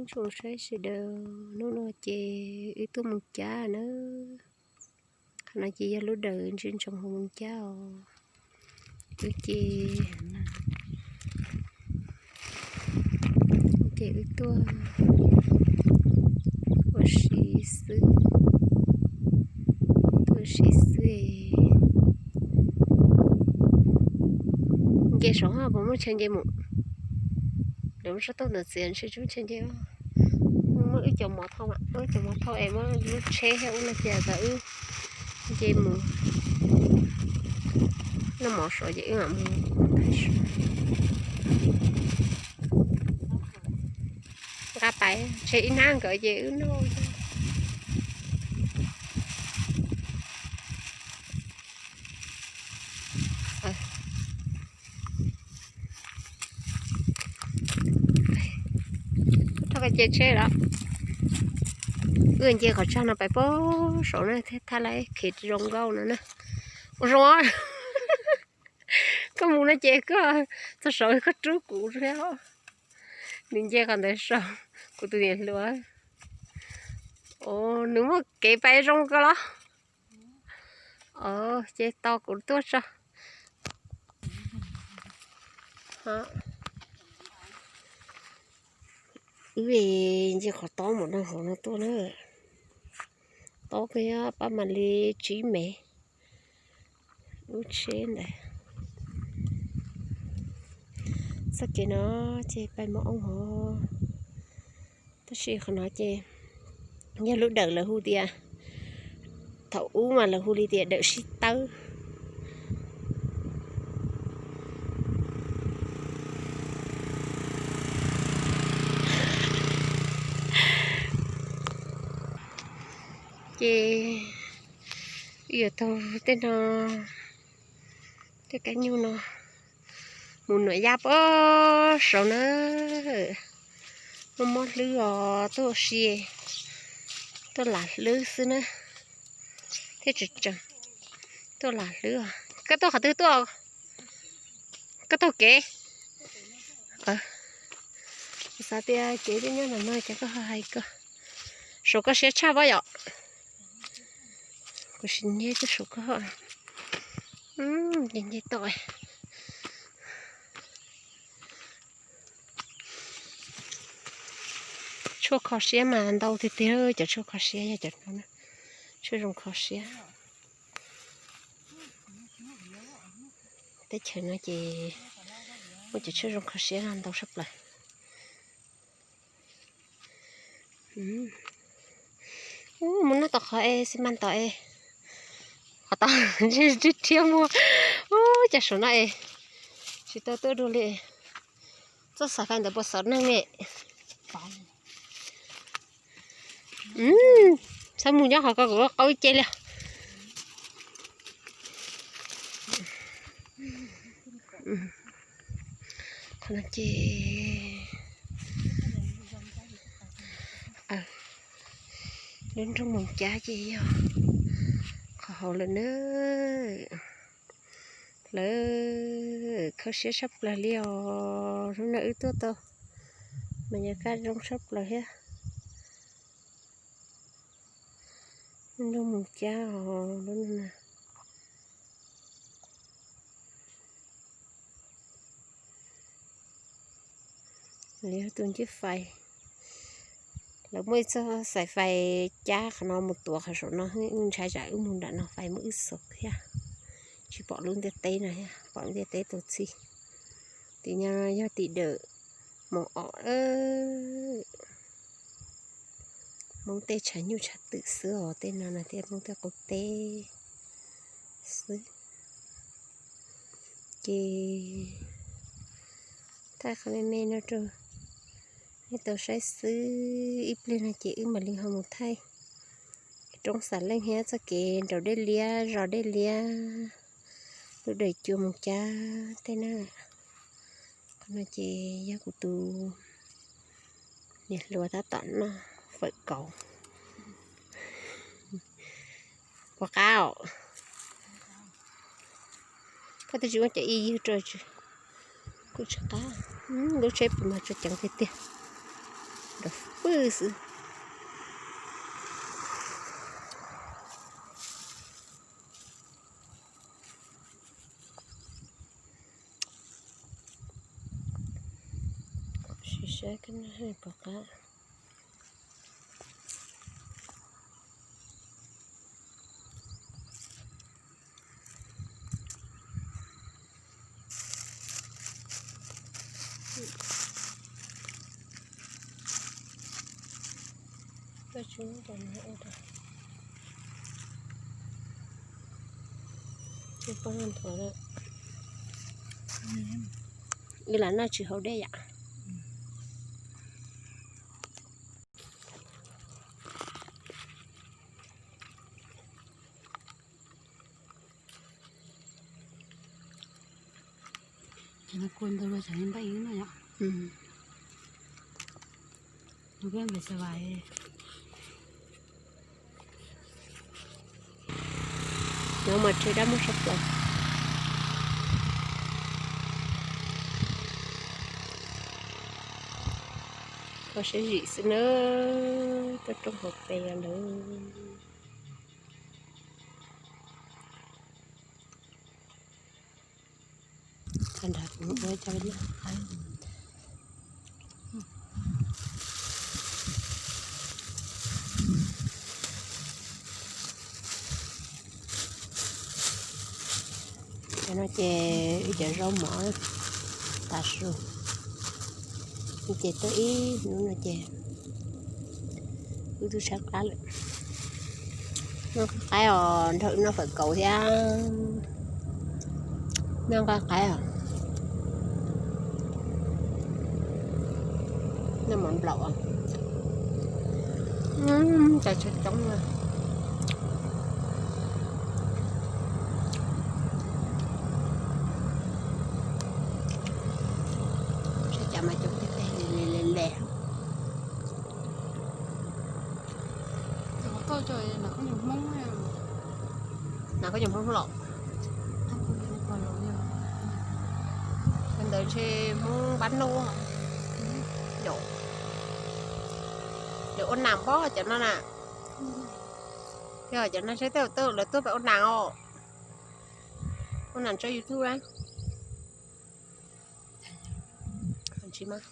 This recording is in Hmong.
Ib tsoom saib sawv daws, hnub no ces wb tuaj mus cab na. Qhov no ces yog lub dawm ntsia ntsoov hauv mus cab os. Wb ces, ces wb tuaj ua si xwb, tuaj ua si xwb. Nce saud puas muaj chaw nce mus? Lawv muab sab tauj ntawm txiav ntshe tsis muaj chaw nce. Muab wb cov mov thauj, muab wb cov mov thauj es muab lub tsheb thiab ub no cia kom wb nce mus. Noj mov saud ces wb mam mus. Nqa pais ntshe ib hnab nkawd ces wb noj. Thauj koj cev tsheb los. Wb nce qhov tsag no pais pem saud na thiaj thaj lais khiav zoo nkauj no na. Ua zoo, koj mus no ces koj txog saud koj rub kuv thiab. Nws nce qhov ntawd saud, kuv tus niam hluas. Nws muaj kev pais zoo kawg los. Ces tos kuv tuaj tso. Wb nce qhov tob mus no hauv no tuaj na. Tob kawg, pab mam li tsib mev lub tsheb ntawd. Txoj kev no ces pais Mos Oo hov. Tab sis qhov no ces yog lub dawm lawv hu tias, thaum ub mas lawv hu li tias dawm sib tawb. Ces wb yuav taug tej no, tej kab nyuj no mus Nuam Yaj pem saud na. Mob mob hlwb os, tuaj ua si, tuaj lam hlwb xwb na. Thiab tseem tseem tuaj lam hlwb os. Koj tuaj qhov twg tuaj? Koj taug kev? Kuv xav tias kev twb nyob ntawm no ces koj hais koj. Saum koj siab tshaj pob yom? Kuv sim nce tuaj saum koj. Nce nce tau. Tshuaj kho siab mas ntau tiag tiag, cov tshuaj kho siab yog cov no, tshuaj zoo kho siab. Teb chaws no ces muaj cov tshuaj zoo kho siab no ntau tshaj plaws. Mus noj tom qhov es xi mas tom es, qhov tod ntshe rhiab muag. Ub, cas saum no es tsis tau tuaj dua li. Txoj xaim fais ntawd puas xov neeg ne? Txhob mus nyob qhov ko, kuv qaub ce li. Qhov no ces lub nroog Moos Cab ces yog qhov hauv lawm na. Lawv khawb siab tshaj plaws li os. Hnub no wb tuaj tau mas yog kaj zoo tshaj plaws thiab. Lub nroog Moos Cab os, lub no na. Lawv yog tus ncib fais, lawv muaj ib txoj xaim fais cab qhov no mus tuav qhov saum no, ntshai tsam wb mus nram no fais muab wb xuas thiab. Tsis pom lub ntiaj teb no thiab, pom lub ntiaj teb tuaj txhij. Tim no yog tim dawm Moos Om, Hmoob tej tshav nyuj tshav twm xwb os, tej no no thiaj Hmoob tej qub teb xwb. Ces thaij qhov me me no rau nej tau saib xwb, ib pliag no ces wb mam li ho mus thaij roob Xam Leej thiab txoj kev nraum dej liab zos dej liab, lub dawm cua Moos Cab tej na. Qhov no ces yog kuv tus niam hluas tab tom noj fawm kauv. Puas qab os? Koj twb tsis muab cov ib ywg rau tsis, kuj tsis qab. Lub tsheb puas mas tso ceev tiag tiag. Pw xwb. Sim saib pom qab. Poj ntxoog nthuav lawm. Wb lam noj tsis haus dej yam. Ces no kua ntau los tsam li npaj ib no yom. No peb npes xav vais. Nov mas tsheb dab muab sab plaws. Kho siab zim xwb nawb, roob roob hauv pes lawm. Nrad kuv ua cov Cov no ces wb cov zaub mov tav su, ces tuaj ib hnub no ces wb twb tshaib plab lawm. Noj nqaij qaib os, nrog wb noj fawm kauv thiab. Noj nqaij qaib os. Noj mov nplaum os. Cas tshaib coob na. Saib cas mas coob tiag tiag, le le le. Hnav khaub ncaws Hmoob los? Ntawd ntshe Hmoob npab nub. Lawv ua nas pob cov no na. Yog cov no saib tej zaum lawv tuaj pem ua nas os. Ua nas tso YouTube na. Tsis mas